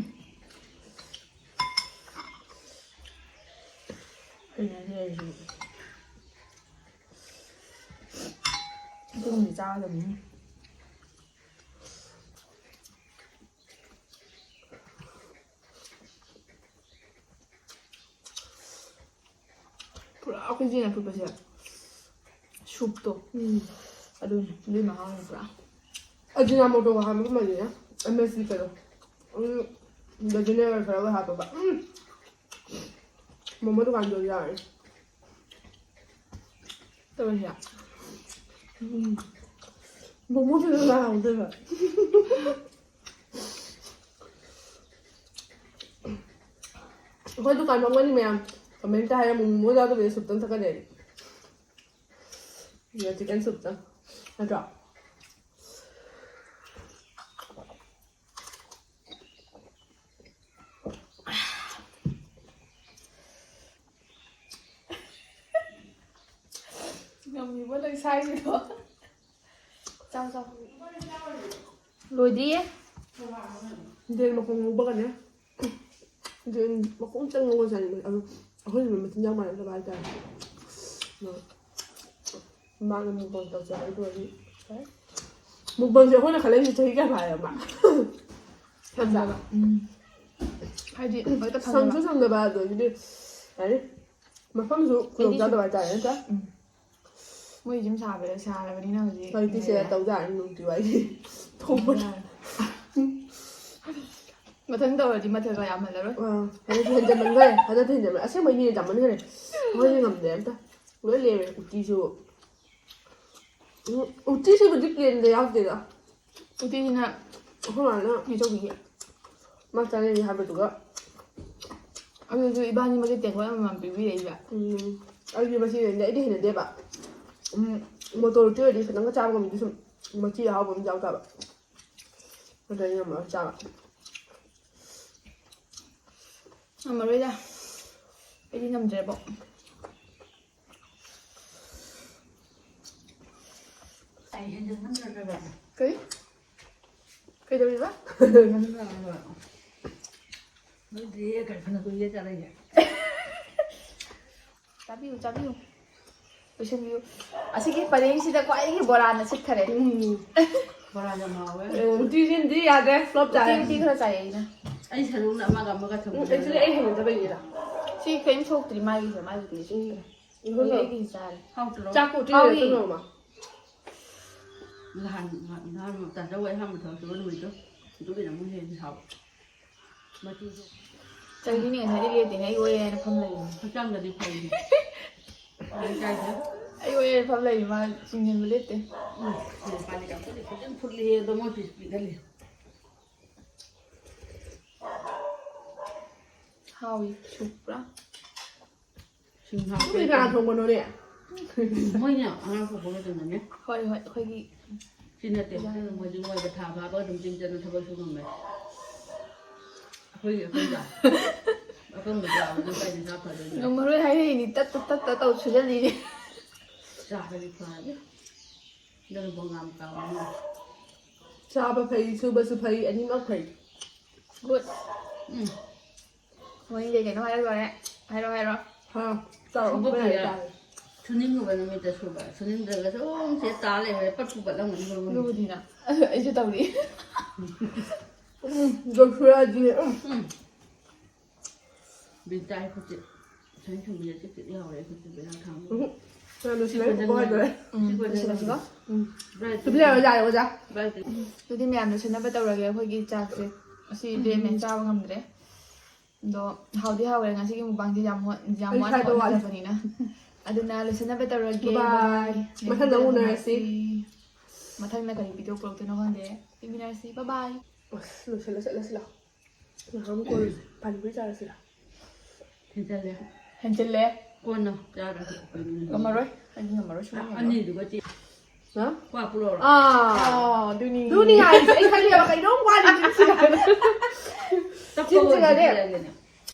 ꯍꯩꯅꯗꯦ ꯑꯩꯁꯨ꯫ ꯑꯗꯨꯒꯨꯝꯕꯗꯤ ꯆꯥꯒꯗꯕꯅꯤ꯫ ꯄꯨꯔꯥ ꯑꯩꯈꯣꯏ ꯆꯦꯅ ꯐꯨꯠꯄꯁꯦ, ꯁꯨꯞꯇꯣ꯫ ꯎꯝ꯫ ꯑꯗꯨꯅꯤ, ꯑꯗꯨꯏ ꯃꯍꯥꯎꯅꯤ ꯄꯨꯔꯥ꯫ ꯑꯖꯤꯅꯥꯃꯣꯇꯣ ꯍꯥꯏꯕ ꯑꯃ ꯂꯩꯌꯦ, ꯑꯦꯝ ꯑꯦꯁ ꯁꯤ ꯀꯩꯅꯣ꯫ ꯎꯝ, ꯑꯗꯨꯅꯦ ꯈꯔ ꯍꯥꯞꯄꯕ꯫ ꯎꯝ꯫ ꯃꯣꯃꯣ ꯗꯨꯀꯥꯟꯗꯣ ꯌꯥꯔꯦ꯫ ꯇꯧꯔꯁꯤꯔꯥ? ꯎꯝ꯫ ꯃꯣꯃꯣꯗꯨꯅ ꯂꯥꯎꯗꯣꯏꯕ꯫ ꯑꯩꯈꯣꯏ ꯗꯨꯀꯥꯟ ꯐꯝꯒꯅꯤ ꯃꯌꯥꯝ꯫ ꯀꯃꯦꯟꯇ ꯍꯥꯏꯔꯝꯃꯨ, ꯃꯣꯏ ꯌꯥꯎꯗꯕꯤꯗ ꯁꯨꯞꯇꯪ ꯊꯛꯀꯅꯤ ꯑꯩꯗꯤ꯫ ꯆꯤꯛꯀꯟ ꯁꯨꯞꯇꯪ꯫ ꯅꯠꯇ꯭ꯔꯣ? ꯉꯝꯃꯤꯕꯣ ꯅꯪ ꯁꯥꯏꯔꯤꯗꯣ? ꯆꯥꯎ, ꯆꯥꯎ꯫ ꯂꯣꯏꯗ꯭ꯔꯤꯌꯦ꯫ ꯌꯦꯟ ꯃꯈꯣꯡ ꯉꯧꯕꯒꯅꯦ꯫ ꯌꯦꯟ ꯃꯈꯣꯡ ꯆꯪ ꯉꯧꯕ ꯆꯥꯅꯤꯡꯕꯅꯦ꯫ ꯑꯗꯣ ꯑꯩꯈꯣꯏ ꯃꯆꯤꯟꯖꯥꯛ ꯃꯥꯟꯅꯗꯕ ꯍꯥꯏꯇꯥꯔꯦ꯫ ꯑꯗꯣ ꯃꯥꯅ ꯃꯨꯛꯕꯥꯡ ꯇꯧꯖꯔꯣꯏ ꯑꯗꯨ ꯑꯣꯏꯔꯗꯤ ꯐꯔꯦ꯫ ꯃꯨꯛꯕꯥꯡꯁꯦ ꯑꯩꯈꯣꯏꯅ ꯈꯜꯂꯛꯏꯁꯦ ꯆꯍꯤ ꯀꯌꯥ ꯐꯥꯔꯦ ꯑꯃ? ꯐꯪꯗꯕ꯫ ꯎꯝ꯫ ꯍꯥꯏꯗꯤ ꯍꯦꯛꯇ ꯐꯪꯗꯕ꯫ ꯁꯪꯁꯨ ꯁꯪꯗꯕ, ꯑꯗꯒꯤꯗꯤ ꯀꯩ ꯍꯥꯏꯅꯤ? ꯃꯐꯝꯁꯨ ꯈꯨꯗꯣꯡ ꯆꯥꯗꯕ ꯍꯥꯏꯇꯥꯔꯦ, ꯅꯠꯇ꯭ꯔꯥ? ꯎꯝ꯫ ꯃꯣꯏ ꯌꯨꯝ ꯁꯥꯕꯗ ꯁꯥꯔꯕꯅꯤꯅ ꯍꯧꯖꯤꯛ ꯍꯧꯖꯤꯛꯇꯤ ꯁꯤꯗ ꯂꯩꯔꯦ꯫ ꯇꯧ ꯇꯥꯔꯦ ꯅꯨꯡꯇꯤ ꯋꯥꯏꯒꯤ ꯊꯣꯡꯕꯗ꯫ ꯌꯥꯔꯦ꯫ ꯃꯊꯪ ꯇꯧꯔꯗꯤ ꯃꯊꯦꯜꯒ ꯌꯥꯝꯍꯜꯂꯔꯣꯏ꯫ ꯑꯥ, ꯍꯟꯗꯛꯇꯤ ꯍꯦꯟꯖꯟꯃꯟꯈ꯭ꯔꯦ, ꯍꯟꯗꯛꯇꯤ ꯍꯦꯟꯖꯟꯃꯟꯈ꯭ꯔꯦ꯫ ꯑꯁꯦꯡꯕꯩꯅꯦ, ꯌꯥꯝꯃꯟꯈ꯭ꯔꯦ꯫ ꯃꯣꯏꯗꯤ ꯉꯝꯗꯦ ꯑꯝꯇ꯫ ꯂꯣꯏ ꯂꯦꯝꯃꯦ꯫ ꯎꯇꯤꯁꯨ꯫ ꯎꯝ, ꯎꯇꯤꯁꯤꯕꯨꯗꯤ ꯄ꯭ꯂꯦꯟꯗ ꯌꯥꯎꯗꯦꯗ꯫ ꯎꯇꯤꯁꯤꯅ ꯑꯩꯈꯣꯏ ꯃꯥꯅ ꯀꯩꯅꯣ ꯇꯧꯕꯤꯌꯦ꯫ ꯃꯥ ꯆꯥꯅꯤꯡꯉꯦ ꯍꯥꯏꯕꯗꯨꯒ꯫ ꯑꯗꯨꯁꯨ ꯏꯕꯥꯅꯤꯃꯛꯀꯤ ꯇꯦꯡꯀꯣꯠ ꯑꯃꯃꯝ ꯄꯤꯕꯤꯔꯛꯏꯕ꯫ ꯎꯝ꯫ ꯑꯩꯗꯤ ꯃꯁꯤꯗꯩꯗꯤ ꯑꯩꯗꯤ ꯍꯩꯅꯗꯦꯕ꯫ ꯎꯝ, ꯃꯣꯇꯣꯔ ꯎꯇꯤ ꯑꯣꯏꯔꯗꯤ ꯈꯤꯇꯪꯒ ꯆꯥꯕ ꯉꯝꯃꯤꯗꯨ ꯁꯨꯝ ꯃꯆꯤ ꯑꯍꯥꯎꯕ ꯑꯃ ꯌꯥꯎ ꯇꯥꯕ꯫ ꯑꯗꯨꯗ ꯑꯩꯅ ꯉꯝꯃꯔꯣꯏ ꯆꯥꯕ꯫ ꯉꯝꯃꯔꯣꯏꯗ꯫ ꯑꯩꯗꯤ ꯉꯝꯗ꯭ꯔꯦꯕꯣ꯫ ꯑꯩ ꯍꯦꯟꯖꯟꯃꯟꯈ꯭ꯔꯕ? ꯀꯔꯤ? ꯀꯩꯗꯧꯔꯤꯕ? ꯍꯦꯟꯖꯟꯃꯟꯈ꯭ꯔꯕ? ꯅꯣꯏꯗꯤ ꯀꯔꯤ ꯐꯅ ꯀꯨꯏꯔꯦ ꯆꯥꯔꯛꯏꯁꯦ? ꯆꯥꯕꯤꯌꯨ, ꯆꯥꯕꯤꯌꯨ꯫ ꯂꯣꯏꯁꯤꯟꯕꯤꯌꯨ꯫ ꯑꯁꯤꯒꯤ ꯄꯔꯦꯡꯁꯤꯗ ꯈ꯭ꯋꯥꯏꯗꯒꯤ ꯕꯣꯔꯥꯅ ꯁꯤꯠꯈꯔꯦ꯫ ꯎꯝ꯫ ꯕꯣꯔꯥ ꯌꯥꯝ ꯍꯥꯎꯋꯦ꯫ ꯎꯝ, ꯎꯇꯤꯁꯤꯃꯗꯤ ꯌꯥꯗ꯭ꯔꯦ, flop ꯎꯇꯤ, ꯇꯥꯔꯦ꯫ ꯎꯇꯤ ꯈꯔ ꯆꯥꯏꯌꯦ ꯑꯩꯅ꯫ ꯑꯩ ꯁꯔꯨꯛꯅ ꯑꯃꯒ ꯑꯃꯒ ꯎꯝ, ꯊꯝꯖꯤꯜꯂꯒ꯫ Actually ꯑꯩ ꯍꯩꯅꯗꯕꯩꯅꯤꯗ꯫ ꯁꯤ ꯀꯔꯤꯝ ꯁꯣꯛꯇ꯭ꯔꯤ ꯃꯥꯒꯤꯁꯦ, ꯃꯥꯒꯤ ꯎꯇꯤꯁꯦ ꯁꯤꯠꯈ꯭ꯔꯦ꯫ ꯎꯝ꯫ ꯑꯩ, ꯑꯩꯒꯤꯁꯤ ꯆꯥꯔꯦ꯫ ꯍꯥꯎꯇ꯭ꯔꯣ? ꯆꯥꯛꯀ ꯎꯇꯤꯒ ꯍꯥꯎꯏ꯫ ꯂꯦꯞꯄ ꯉꯝꯃꯣ? ꯅꯍꯥꯟ, ꯅꯍꯥꯟ ꯇꯥꯆꯧꯒ ꯑꯍꯥꯟꯕ ꯊꯕꯛ ꯁꯨꯕ ꯅꯨꯃꯤꯠꯇꯣ, ꯑꯗꯨꯒꯤꯅ ꯑꯃꯨꯛ ꯍꯦꯟꯅ ꯍꯥꯎꯋꯦ꯫ ꯃꯆꯨꯁꯨ꯫ ꯆꯍꯤꯅꯤ ꯉꯁꯥꯏꯗꯤ ꯂꯦꯞꯇꯦꯅꯦ, ꯑꯩ ꯑꯣꯏ ꯍꯥꯏꯅ ꯐꯝ ꯂꯩꯌꯦ꯫ ꯍꯛꯆꯥꯡꯗꯗꯤ ꯐꯩ꯫ ꯀꯥꯏ ꯀꯥꯏꯗ? ꯑꯩ ꯑꯣꯏ ꯍꯥꯏꯅ ꯐꯝ ꯂꯩꯌꯦ, ꯃꯥ ꯆꯤꯡꯁꯤꯟꯕ ꯂꯦꯞꯇꯦ꯫ ꯎꯝ, ꯅꯦꯄꯥꯂꯤ ꯀꯥꯡꯕꯨꯗꯤ ꯐꯖꯅ ꯐꯨꯠꯂꯤꯍꯦ, ꯑꯗꯣ ꯃꯣꯏ piece ꯄꯤꯛꯍꯜꯂꯤ꯫ ꯍꯥꯎꯏ ꯁꯨꯞ ꯄꯨꯔꯥ꯫ ꯁꯤꯡ ꯅꯣꯏ ꯀꯅꯥ ꯊꯣꯡꯕꯅꯣꯅꯦ? ꯃꯣꯏꯅ ꯑꯉꯥꯡ ꯄꯣꯛꯄ ꯃꯇꯝꯗꯅꯦ꯫ ꯍꯣꯏ ꯍꯣꯏ ꯑꯩꯈꯣꯏꯒꯤ ꯁꯤ ꯅꯠꯇꯦ, ꯃꯣꯏꯗꯤ ꯂꯣꯏꯕ ꯊꯥ ꯐꯥꯕ ꯑꯗꯨꯝ ꯆꯤꯡ ꯆꯠꯅ ꯊꯕꯛ ꯁꯨ ꯉꯝꯃꯦ꯫ ꯑꯩꯈꯣꯏꯒꯤ ꯑꯩꯈꯣꯏꯗ ꯑꯀꯪꯕ ꯆꯥꯕꯗꯨ ꯀꯥꯏꯗ ꯆꯥ ꯐꯗꯣꯏꯅꯣ? ꯉꯝꯃꯔꯣꯏ ꯍꯥꯏꯔꯛꯏꯅꯤ ꯇꯠ ꯇꯠ ꯇꯠ ꯇꯧ ꯁꯨꯖꯜꯂꯤꯅꯤ꯫ ꯆꯥꯔꯗꯤ ꯐꯔꯦ꯫ ꯅꯪ ꯍꯪꯒꯥꯝ ꯀꯥꯡꯉꯧ꯫ ꯆꯥꯕ ꯐꯩ, ꯁꯨꯕꯁꯨ ꯐꯩ, ꯑꯅꯤꯃꯛ ꯐꯩ꯫ ꯒꯨꯗ꯫ ꯎꯝ꯫ ꯃꯣꯏ ꯀꯩ ꯀꯩꯅꯣ ꯍꯥꯏꯔ ꯂꯣꯏꯔꯦ꯫ ꯍꯥꯏꯔꯣ ꯍꯥꯏꯔꯣ꯫ ꯍꯥ, ꯆꯥꯔꯣ, ꯁꯨꯕ ꯃꯌꯥꯏ ꯐꯩꯌꯦ꯫ ꯇꯥꯔꯦ꯫ ꯁꯨꯅꯤꯡꯉꯨꯕ ꯅꯨꯃꯤꯠꯇ ꯁꯨꯕ꯫ ꯁꯨꯅꯤꯡꯗ꯭ꯔꯒꯁꯨ ꯑꯗꯨꯝ ꯁꯦ ꯇꯥ ꯂꯩꯕ ꯄꯠꯄꯨ ꯄꯠꯂꯝꯒꯅꯤ ꯃꯔꯨ꯫ ꯑꯗꯨꯕꯨꯗꯤꯅ ꯑꯩꯁꯨ ꯇꯧꯔꯤ꯫ ꯎꯝ, ꯖꯣꯁꯨꯔꯥꯗꯤ, ꯎꯝ꯫ ꯎꯝ꯫ ꯕꯤꯇꯥꯏ ꯈꯨꯠꯁꯦ꯫ ꯁꯨꯃꯥꯏꯅ ꯁꯨꯕꯤꯔ ꯆꯤꯛ ꯆꯤꯛ ꯂꯥꯎꯔꯦ ꯈꯨꯠꯁꯦ ꯕꯦꯔꯥ ꯊꯥꯡꯕ꯫ ꯎꯝ꯫ ꯌꯥꯝꯅ ꯁꯤꯂꯥꯏ ꯀꯨꯞꯄ ꯍꯥꯏꯗꯣꯔꯦ꯫ ꯎꯝ, ꯂꯣꯏꯁꯤꯜꯂꯁꯤꯀꯣ꯫ ꯎꯝ꯫ ꯇꯨꯃꯤꯟ ꯂꯩꯔꯣ, ꯌꯥꯔꯦ, ꯑꯣꯖꯥ꯫ ꯕ꯭ꯔꯥꯏꯠ꯫ ꯑꯗꯨꯗꯤ ꯃꯌꯥꯝꯅ ꯁꯦꯟꯅꯕ ꯇꯧꯔꯒꯦ꯫ ꯑꯩꯈꯣꯏꯒꯤ ꯆꯥꯛꯁꯦ ꯑꯁꯤ ꯂꯦꯝꯃꯦ, ꯆꯥꯕ ꯉꯝꯗ꯭ꯔꯦ꯫ ꯑꯗꯣ ꯍꯥꯎꯗꯤ ꯍꯥꯎꯔꯦ ꯉꯁꯤꯒꯤ ꯃꯨꯛꯕꯥꯡꯁꯦ ꯌꯥꯝ ꯋꯥ- ꯌꯥꯝ ꯑꯩ ꯋꯥꯅ ꯁ꯭ꯋꯥꯏꯗ ꯋꯥꯠꯂꯤ꯫ ꯍꯣꯠꯅꯖꯕꯅꯤꯅ꯫ ꯑꯗꯨꯅ ꯂꯣꯏꯁꯤꯟꯅꯕ ꯇꯧꯔꯒꯦ꯫ Bye bye. Bye. ꯃꯊꯪꯗ ꯑꯃꯨꯛ ꯎꯅꯔꯁꯤ꯫ ꯃꯊꯪꯗ ꯀꯔꯤ ꯚꯤꯗꯤꯑꯣ ꯄꯨꯔꯛꯇꯣꯏꯅꯣ ꯈꯪꯗꯦ꯫ ꯊꯦꯡꯃꯤꯟꯅꯔꯁꯤ꯫ Bye bye. ꯑꯁ, ꯂꯣꯏꯁꯤꯜꯂ ꯆꯠꯂꯁꯤ ꯂꯥꯛꯑꯣ꯫ ꯉꯥꯏꯍꯥꯛ ꯑꯃꯨꯛ ꯀꯣꯜꯂꯁꯤ꯫ ꯄꯥꯅꯤꯄꯨꯔꯤ ꯆꯥꯔꯁꯤ ꯂꯥꯛꯑꯣ꯫ ꯍꯦꯟꯖꯜꯂꯦ꯫ ꯍꯦꯟꯖꯤꯜꯂꯦ꯫ ꯀꯣꯟꯅ ꯆꯥꯔꯁꯤ꯫ ꯉꯝꯃꯔꯣꯏ꯫ ꯑꯩꯗꯤ ꯉꯝꯃꯔꯣꯏ ꯁꯨꯡꯉꯝ ꯉꯝꯃꯔꯣꯏ꯫ ꯑꯅꯤꯗꯨꯒ ꯆꯦ꯫ ꯍꯥ? ꯀ꯭ꯋꯥ ꯄꯨꯔꯛꯑꯣꯔꯣ? ꯑꯥ꯫ ꯑꯥ, ꯑꯗꯨꯅꯤ꯫ ꯑꯗꯨꯅꯤ ꯍꯥꯏꯁꯦ꯫ ꯑꯩ ꯈꯜꯂꯦꯕ ꯀꯩꯅꯣꯝ ꯋꯥꯠꯂꯤ ꯁꯤꯗ꯫ ꯇꯞꯄ ꯆꯤꯟꯁꯤꯒꯅꯦ꯫ ꯑꯣꯏꯔꯗꯤ ꯄꯤꯔꯒꯦꯅꯦ꯫